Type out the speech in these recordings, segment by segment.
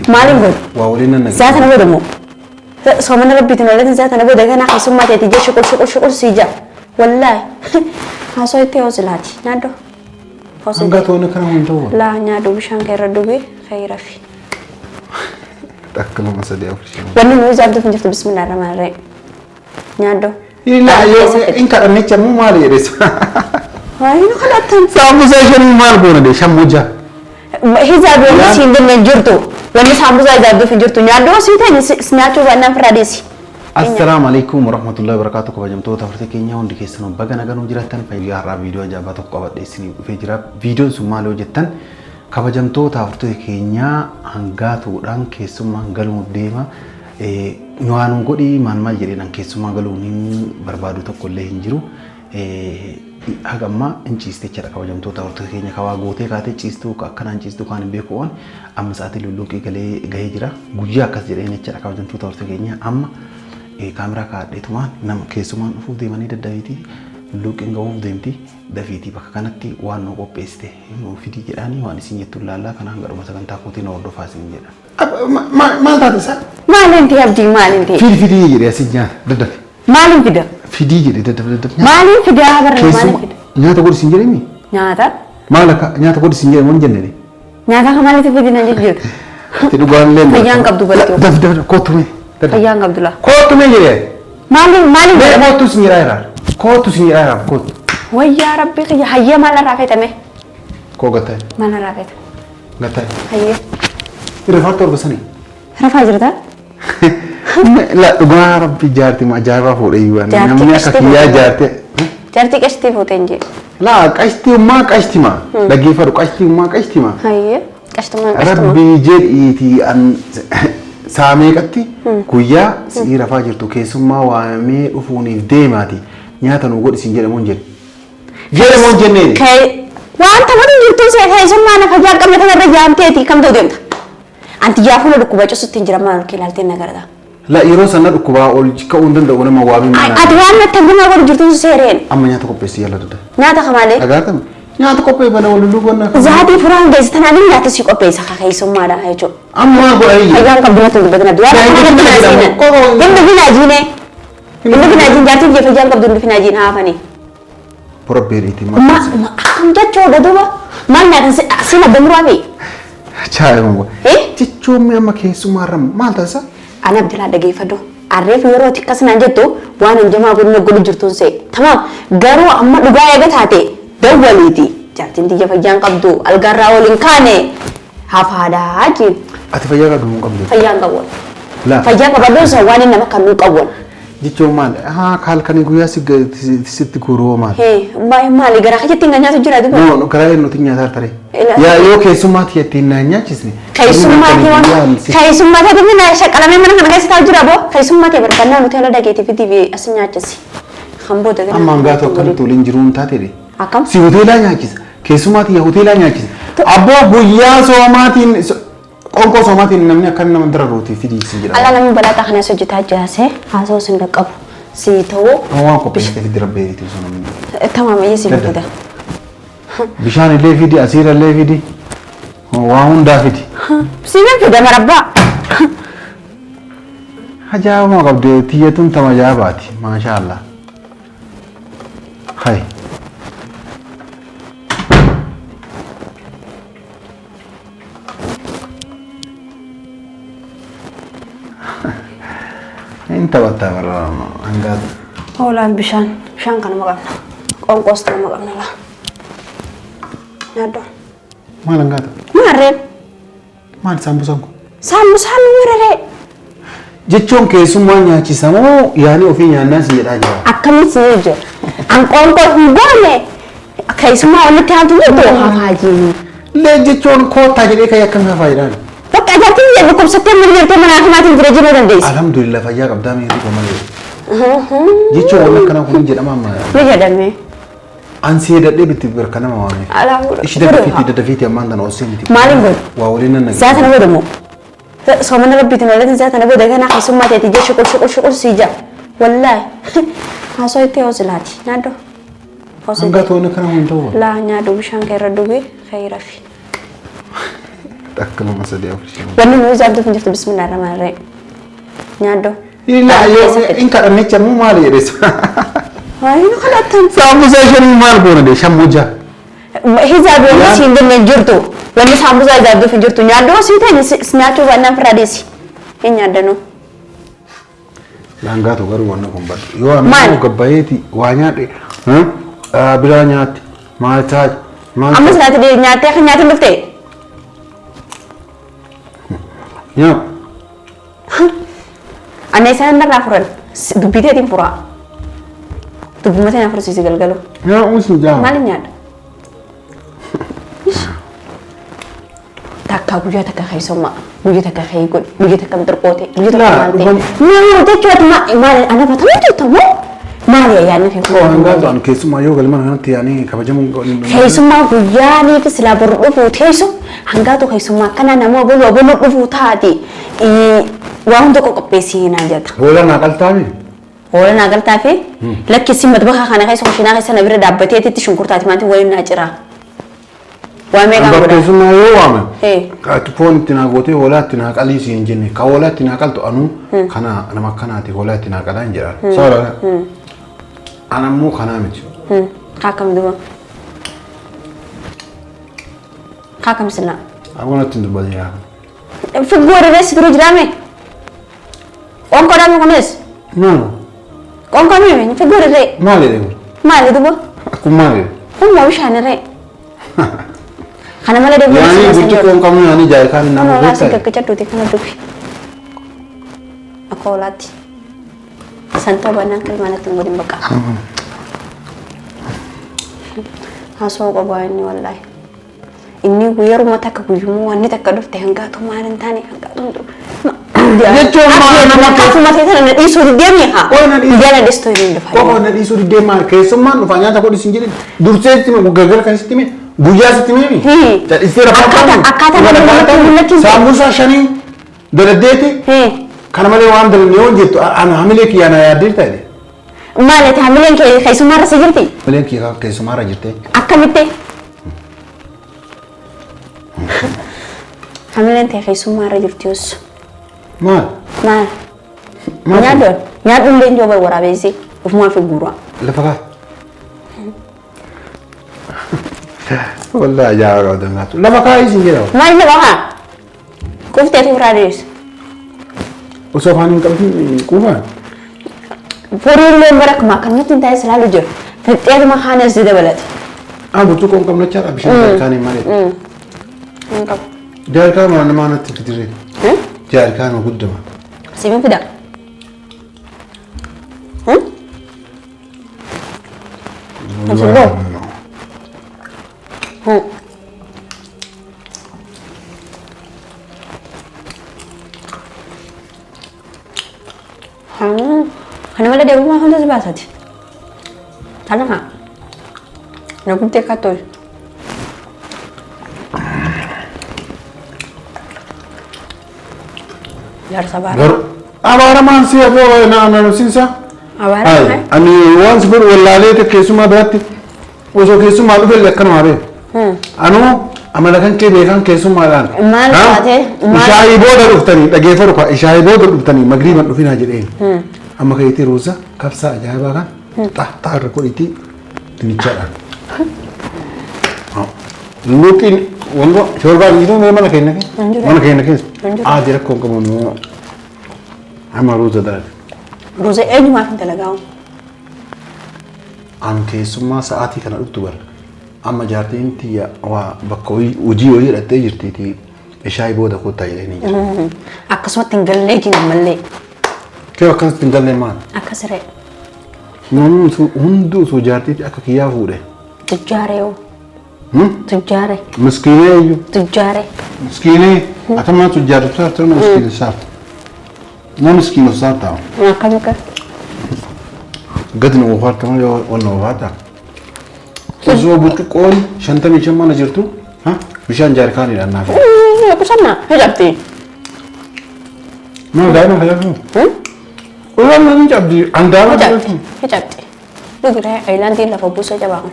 Maaliin godhu? Waa waliin nan naqe. Zaata na booda moo? Soomana rabbiitiin waliin zaata na booda kanaa keessummaa teeti jee shuqul shuqul shuqul sii jaa. Wallaahi. Haasoo itti hoosilaati. Nyaadhu. Hanga toona kana hin ta'u. Laa nyaadhu bishaan kee irra dhugi kee rafi. Takka lama sadii afur shan. Wanni nuyi zaabduuf hin jirtu bismillah rahmaan rahim. Nyaadhu. Ilaa yoo in kadhannicha immoo maali jedhes. Waa hin kadhattan. Saambusaa shanii maal goona dee shan mojaa. Hijaab wanni siin jenne hin jirtu. Wanni saambusaa hijaabduuf hin jirtu. Nyaadhu sii ta'e nyaachuu baannaan firraa deessi. Assalaamu alaikum warahmatullahi wabarakatuh kabajamtoota hordoftoota keenya hundi keessanuu baga naganuu jiraattan fayyaa har'aa viidiyoo ajaa'ibaa tokko qabadhee isiniif dhufee jira. Viidiyoon sun maal yoo jettan kabajamtoota hordoftoota keenyaa hangaatuudhaan keessummaan galuuf deema. Waan godhii maal maal jedheen keessummaa galuun hin barbaadu tokko illee hin jiru. Haga ammaa hin ciiste jechaadha kabajamtoota hordoftoota keenya kawaa gootee kaatee ciistuu akkanaan ciistuu kaan hin beeku waan amma sa'aatii lulluuqii galee gahee jira. Guyyaa akkas jedheen jechaadha kabajamtoota hordoftoota keenya amma kaameraa kaa'adheetumaan nama keessumaan dhufuuf deemanii daddabiitii lulluuqiin gahuuf deemti dafiitii bakka kanatti waan nu qopheessite nu fidii jedhaanii waan isin jettu laallaa kanaan gadhuma sagantaa kootiin hordofaa isin jedha. Maal taate isaa? Maaliin ta'e abdii maaliin ta'e? Fidi fidii jedhee asii nyaata daddafe. Maaliin fida? Fidii jedhee daddafe daddafe. Maaliin fida barra maaliin Keessuma fida? nyaata godhi siin jedhemi? Nyaata? Maal akka nyaata godhi siin jedhemu hin jenne. Nyaata kan maaliif fidina jechuudha? Itti dhugaan illee. Fayyaan qabdu bal'oo. Daf daf kootu mee. Fayyaan qabdu laa. Kootu mee jedhee. Maaliin maaliin Mee godha? kootu siin jedhaa jira. Kootu siin jedhaa jira kootu. Wayyaa rabbii kiyya hayyee maal irraa feetame? Koo gattaa'e Maal irraa feeta? gattaa'e. Hayyee. Irra torba sanii. Rafaa jirta? La dhugaa rabbi jaartii ajaa'ibaa fuudhee iyyuu Jaartii namni akka qashtii kiyyaa fuudhee. jaartee. Jaartii qashtii fuuteen jee. La qashtii ummaa qashtii maa dhaggeeffadhu qashtii ummaa qashtii maa. Hayyee. Qashtummaan qashtuma. Rabbii jedhiitii an saameeqatti guyyaa si'ii rafaa jirtu keessummaa waamee dhufuuniif deemaati nyaata nu godhi siin jedhamu hin jedhe. Jedhamu hin jenneen. Wanta godhu jirtu see keessummaa na fayyaa qabne kanarra jaamteeti kam ta'u deemta? Anti jaafuuna dhukkuba cisutti hin jira maal kee ilaaltee na garata. La yeroo sana dhukkubaa ol ka'uu hin danda'u nama waamee mana. Ati waan natti hanguma godhu jirtu seereen. Amma nyaata qopheessi yalla dada. Nyaata kamaalee. Dhagaatama. Nyaata qophee bana wal luluu gonna. Zaatii furaan geesse tanaan inni nyaata si qopheessa keessummaadha jechuudha. Amma godhanii. Fayyaan qabdu natti dubbatin abdii. Waan akkana hin dhufinaa jiine. Hin dhufinaa jiine. Hin dhufinaa jiin jaartiin kee fayyaan qabdu hin dhufinaa jiin haafanii. Borobbeeriitii Ma ma akkam jechuudha duuba. Maal nyaatan sin adda muraa fi. Chaayima. Eh? Jechuun amma keessummaa irra maal taasisa? Ani Abdulaa dhageeffadhu. Arreef yeroo ati akkas naan jettu waan hanjamaa godhina godhu jirtuun se'e. Tamaam garuu amma dhugaa eega taate dawwaliiti. Jaartiin tiyya fayyaan qabdu algaarraa ol hin kaane hafaadhaa jiin. Ati fayyaa qabdu hin qabdu. Fayyaan qabu. La. Fayyaa qabadhuun isa waan inni nama kan nuu qabu. Jechuun maal? Haa kaalkanii guyyaa sitti guuruu maal? Hee maali garaa keessatti hin nyaatu jira duuba. No, karaa inni nuti nyaataa taree. Ila- Yaa yoo keessummaa tiyya naan nyaachisne. Keessummaa kee waan keessummaa kee bifni shaqqalamee mana kana keessa taa'u jira boo keessummaa kee barbaannaa nuti ala dhageetii fi TV as nyaachisi. Kan booda gara Amma hangaatu akkamitti waliin jiruun taatee Akkam? Si hoteelaa nyaachisa. Keessummaa tiyya hoteelaa nyaachisa. Abboo guyyaa soomaatiin qoonqoo soomaatiin namni akka nama dararuuti fidii si jedha. Ala namni balaaxaa kanas hojjetaa jiraase haasawuu sin qaqqabu. Si ta'uu Waan qopheessite fidi rabbeeriitii osoo namni. tamaam iyyee si Dadda. fida. Bishaan illee fidi, asiira illee fidi, waa hundaa fidi. Si fida marabbaa. Ajaa'ibuma qabdi tiyyatuun tama ajaa'ibaati maashaa Allah. Hai. Hin taphatta barra hangaatu. Hoolaan bishaan bishaan kanuma qabna. Qoonqoos kanuma qabna laa. Nyaaddo. Maal hangaatu? Maarreen Maal saambusaan kun? saambusaan nu mararee. Jechuun keessummaa nyaachisamoo yaani ofii nyaannaa si jedhaa jira. Akkamitti si jira? An qoonqoo hin goone keessummaa walitti haatu jirtu hafaa jiru. Lee jechuun koottaa jedhee kan akkam hafaa jedhaan. Bakka jaartiin biyya dhukkubsattee mana jirtee mana haatimaatiin jira jiruu dandeessi. Alhamdulillah fayyaa qabdaa meetii koo malee. Jechuun waan akkanaa kun hin jedhama amma. Ni jedhame. An si hedadhee bitti bakka nama waame. Alaa fuudha. Ishi daddafiitii daddafiitii ammaan tana osoo miti. Maaliin godhu? Waa waliin nan naqe. Zaata na booda moo? Soomana rabbiitiin waliin zaata na booda kanaa keessummaa teeti jee shuqul shuqul shuqul sii jaa. Wallaahi. Haasoo itti hoosilaati. Nyaadhu. Hanga toona kana hin ta'u. Laa nyaadhu bishaan kee irra dhugi kee rafi. Takka, lama, sadii, afur, shan. Wanni nuyi ijaabduuf hin jirtu, bismillah rahmaan rahim. Nyaaddo. Illaa yoo in kadhannicha immoo maali jedheessa. Waayee nu kadhattan. Saambusaa shanii maal goona dee shan ja'a. Hijaabi wanni siin jenne hin jirtu. Wanni saambusaa ijaabduuf hin jirtu. Nyaaddoo sii ta'e nyaachuu baannaan firraa dhiisi. Hin nyaaddanuu. Laangaatu garuu wanna kun baddu. Yoo Maal? amma gabbayeeti waa nyaadhe biraa nyaatti maal taate maal. Amma sinaatti nyaattee akka nyaatiin dhufte. Nyaa. Anna isaan narraa furan dubbii teetiin furaa. Dubbuma teenaa fursiisi galgalu. Nyaa usin jaa. Maal nyaadha? Takka guyyaa takka keessummaa, guyyaa takka kee godhi, guyyaa takka mixirqoote, guyyaa takka Laa, maal ta'e. dhugam- Maal jechuudha, maal ana fatamuu jirta moo maali ayyaanni kee Oo kun? hangaatu an keessumaa yoo galma kanatti yaanii kabajamuu. Keessummaa guyyaanii fi silaa boru dhufuu teessu hangaatu keessummaa akkana nama oboluu oboluu dhufuu taati waa hunda qopheessii naan jetta. Hoolaa naa qaltaami. Hoola naa galtaa fi lakkisi matbaha kana keessa kushinaa keessa na bira dhaabbateetitti shunkurtaati maatiin waliin naa ciraa. Waa meeqaan Bakka godha? keessummaa yoo waame. Ee. Ati foon itti naa gootee hoolaa itti naa qalii siin jenne, ka hoolaa itti naa qaltu anuu kana nama akkanaati, hoolaa itti naa qalaa hin jedhan. Sababa an ammoo kanaa miti. Haa, akkam duba? Haa, akkam silaa? Akkuma natti hin dubbatin yaa. Figgoo reessi dura jiraame? Qoonqoodhaan kunis? Maal? Qoonqoo mimi figgoo ree. Maal jedhee kun? Maali duba? Kun maal jedhe? Kun moo bishaan ree? Kana malee deebiin Yaani burcuqqoo hin qabnu, yaani jaayikaanii Kana nama olaasi beektaa? gaggajadhuuti kana dubi. Akka olaatti. Santoo bannaan kalmaanatti hin godhin bakka. Haasoo qabaa inni wallaahi. Inni yeruma takka guyyummaa wanni takka dhufte hangaatu maal hin taane hangaatu hin Jechuun maal nama Akkasuma ta'e sana na dhiisuu diddee haa. Qola na dhiisuu. Guyyaa na dhiistuu hin dhufa. Qofa na dhiisuu diddee maal keessummaan dhufaa nyaata godhi siin jedhin dursee sitti hime, galgala kan sitti hime, guyyaa sitti hime. Hmm. Cadhistee rafaa Akkaataa namni namatti mul'achiisu. Saambusaa shanii daladdeeti. Kana malee waan dalanne yoo jettu ana hamilee kiyyaa na yaaddee ta'e. Maali hamileen kee keessummaarra si jirti? Hamileen kiyyaa keessummaarra jirte. Akkamitti? Hamileen tee keessummaarra jirti yoos. Maal? Maal? Maal? Nyaaddoon. Nyaadhuun leenjoo bar waraabessi ofumaa fi guuraa. Lafa kaa. Wallahi ajaa'iba qabda ngaatu. Lafa kaa isin jedhama. Maal lafa kaa? Qufteetu biraa deessu. Osoo afaan hin qabatin quufaan. Furiin loon bara akkuma akkanumatti hin taa'e silaalu jiru. Fixxeetuma kaanas dabalate. Ah, burcuqqoo hin qabnu jechaadha, bishaan jaarkaanii malee. Hin qabu. Jaarkaan waan namaa natti fidiree. Jaarkaan guddama. Siifin fida. Asirraa. Kana malee deebiin hunda si baasati. Kana haa. Na guddee kattoo. Jaarsa baara. Garuu abaaramaan si hafoo na na Abaaramaa? Ani waan si godhu wallaalee keessummaa biratti osoo keessummaa dhufe illee akkanuma beeku. Anuu amala kan kee beekan keessummaadhaan. Maal taate? Ishaayii booda dhuftanii dhageeffatu kaa, ishaayii booda dhuftanii magriiban dhufinaa jedheen. Amma keetii ruuza kabsaa ajaa'ibaa kan xaa irra godhiitii dinichaadhaan. Luuqiin wanta shorbaan jiru mana keenya keessa. Mana keenya keessa. Aadi rakkoo hin qabu nu amma ruuza dalaga. Ruuza eenyumaaf hin dalagaa'u? An keessummaa sa'aatii kana dhuftu bara. Amma jaartiin tiyya waa bakka hojii hojii hidhattee jirtiiti, ishaayii booda kottaa jedhanii jira. Akkasumatti hin gallee jina mallee. Kee akkasitti hin gallee maal? Akka siree. Namni hunduu osoo jaartiitti akka kiyyaa fuudhe. Tujjaaree hoo? Tujjaaree. Miskiinee iyyuu. Tujjaaree. Miskiinee atamaa tujjaartu saartu nama miskiina saartu. Nama miskiina saartaa. Akkam akka? Gadi nu ofaarta malee ol nu ofaarta. Osoo burcuqqoon 55 mana jirtu bishaan jaarkaaniidhaan naaf. Qusannaa hidhatti. Maal daa'ima fayyadamu? Ulaan namni cabdi andaama Hidhatti. Hidhatti. Dhugiree ayilaandiin lafa buusa jabaa kun.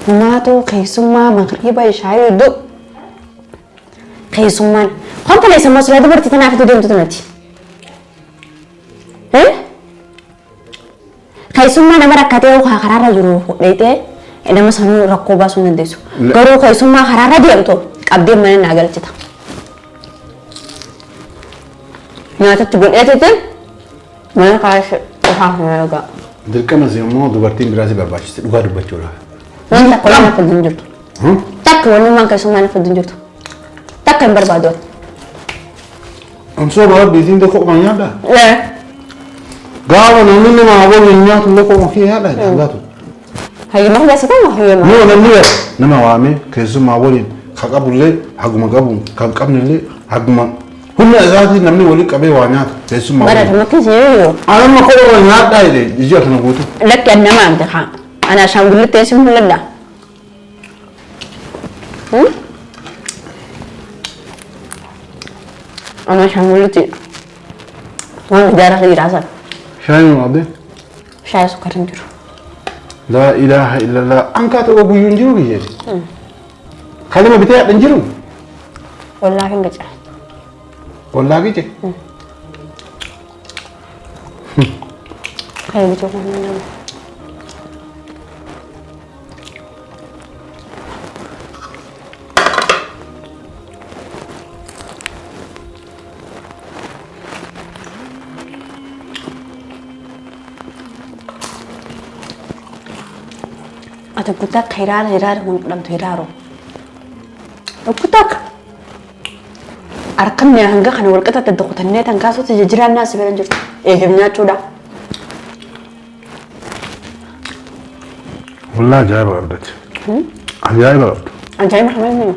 Maatoo keessummaa magriiba ishaayii iddoo keessummaan kompaleessa immoo silaa dubartii tanaaf itti deemtu tunati. Keessummaa nama rakkatee yookaan karaarra jiru dheeytee nama sanuu rakkoo baasuu hin dandeessu. Garuu keessummaa karaarra deemtu qabdee mana naa galchita. Nyaatatti godheetiti mana kaashe qofaaf na egaa. Dirqama si immoo dubartiin biraa si barbaachiste dhugaa dubbachuudhaaf. Waan takka waan na fiddu hin jirtu. Takka wannummaan keessummaa na fiddu hin jirtu. Takka hin barbaadu. Ansoo bara biitiin tokko qofa nyaadha. Gaafa namni nama waliin nyaatu illee qofa kee nyaadha jaallatu. Hayyama keessatti moo hayyama? Yoo namni nama waamee keessummaa waliin ka qabullee haguma qabu kan qabnellee haguma humna isaatiin namni walii qabee waa nyaata keessummaa Bara waliin. tama keessa yoo Ani amma kophee nyaadhaa jedhee ija kana guutuu. Lakki an nama amte haa. Ana ashaangullitti eessi mul'adha. Ana ashaangullitti waan ijaara dhiiraa sana. Shaayii nu abdee. Shaayii sukkaara hin jiru. Laa ilaaha illallah. Ankaa tokko guyyuu hin jiru biyyeeti. Kalima bitee hadha hin jiru. Wallaahi hin gaca. Wallaa gice. Kan bituu kan hin nama. Ati kutaa hiraara hiraara kun qudhamtu hiraaroo. Kutaa harkanne hanga kana wal qixatte kutannee tan kaasuutti jijjiirannaa si bira jirtu. Eegam nyaachuudha. Wallaa ajaa'iba qabdati. Ajaa'iba qabdu. Ajaa'iba kana inni.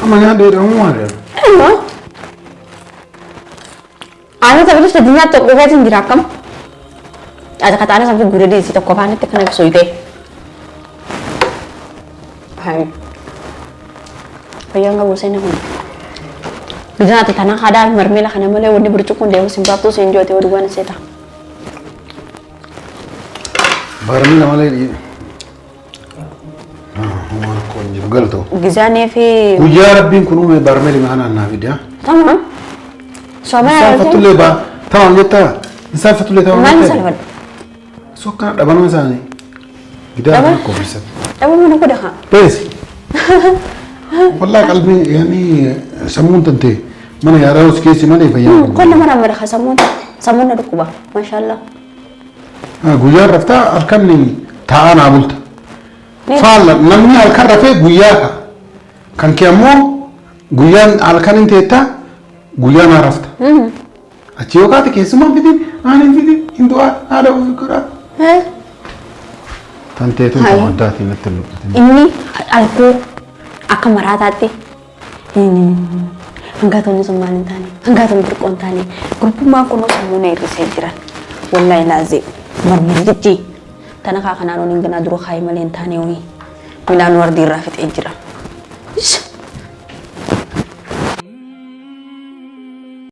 Amma nyaadhee dha uumaa dha. Amma. Ani tapha dhufte addunyaa tokko qofaatiin jira akkam. Ati kataana san fi guurii isii tokko afaanitti kana ibsu itee. Fayyaan qabu seenaa kun. Gizaan ati tana haadhaa marmeela kana malee wanni burcuqqoon deemu sin baaftuu siin joote oduu waan seeta. Barmii malee dhiye. Waan akkoo hin jiru galtoo. Gizaanii fi. Guyyaa rabbiin kun uume barmeeli maanaan naa fide. Tamam. Soomana. Saalfattullee baa. Tamam jettaa. Hin saalfattullee tamam Maal jettaa. saalfadhu? Sokkaa dhabanuma isaanii. Gidaara Dhaban? kana koofisa. Dhabuu mana godha haa. Beesi. Wallaa qalbii yaani sammuun tantee mana yaalaa os keessi malee fayyaa. Kun nama ramada haa sammuun sammuun na dhukkuba. Maashaallah. Guyyaan raftaa halkan taa'aa naa bulta. Faalla namni halkan rafee guyyaa ka'a. Kan kee ammoo guyyaan halkan hin teettaa guyyaa naa rafta. Achi yoo kaate keessumaan fidin aan hin fidin hin du'aa haadha ofii godhaa. Tan teetuun Hayi. kan addaatiin natti hin mul'atin. Inni alkoo akka maraataatti hangaatonni sun maal hin taane hangaatonni xixiqqoo hin taane gurbummaan kunoo sammuu na hir'isee jiran wallaahi laazee marmarjichi tana kaa kanaan oniin ganaa dura kaayee malee hin taane hoyi midhaan wardii irraa fixee jira.